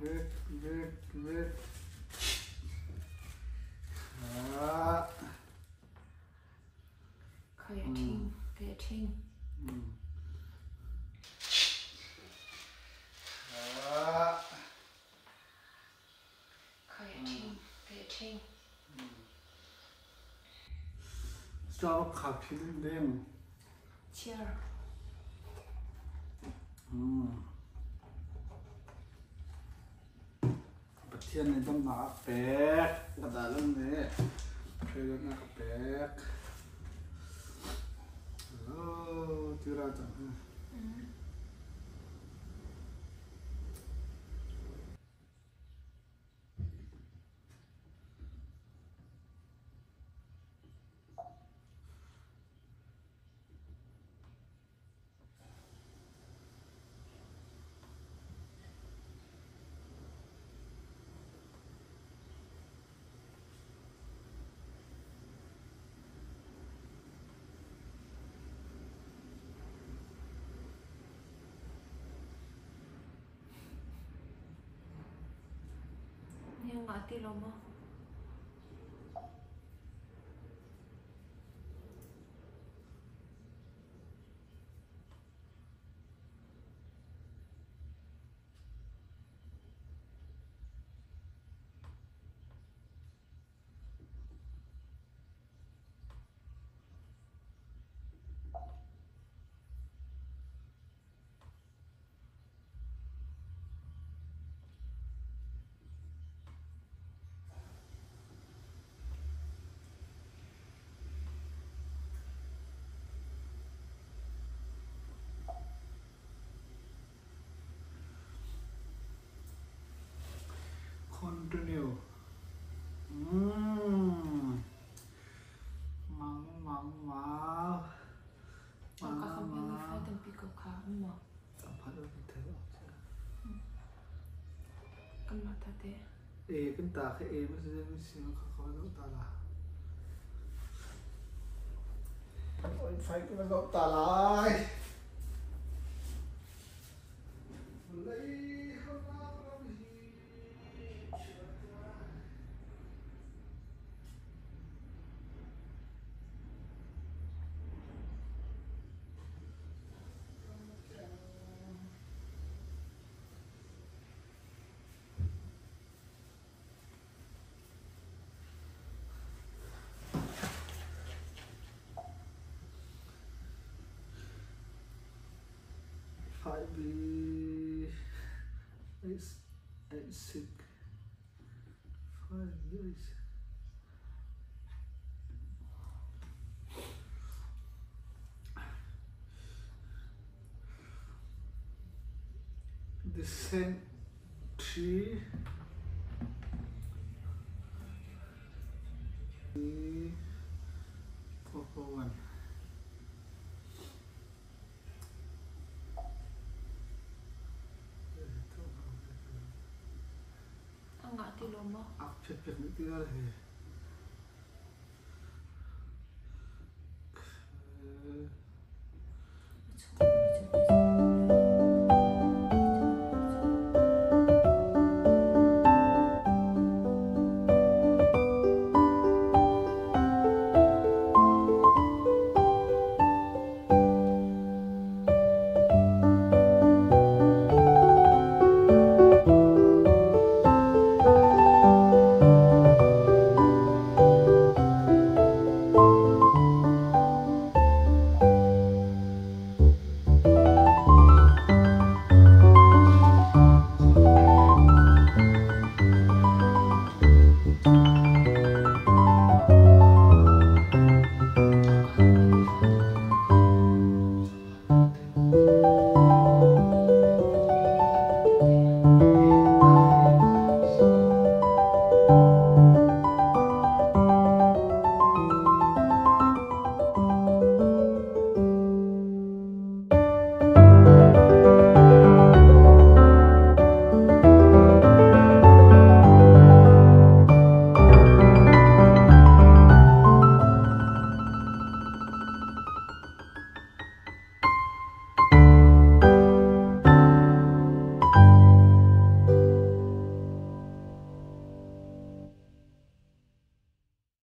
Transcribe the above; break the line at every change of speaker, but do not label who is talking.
Vek, vek, vek. Ah.
Kai a ṭhing, kai a ṭhing.
Ah.
Kai a ṭhing, kai a ṭhing.
Starbucks kha phin ding.
Chair.
Pathian nih damnak a pek. Ka dalan nih hreilatnak a pek. Oh, tira cang.
Ngah ti lo maw?
Continue. Mm. Mang mang mau.
Ka kam hi wifi tampi ko kha maw? Kanmah ta te.
E kan ta kha e ma si si kha kha zo ta la. Wifi kan zo ta lai. Lei ram hi. 5 8 8 6 5 8 Descent 3 4 4 1.
A ngah ti lo maw?
Ak phiat piak nih ti he.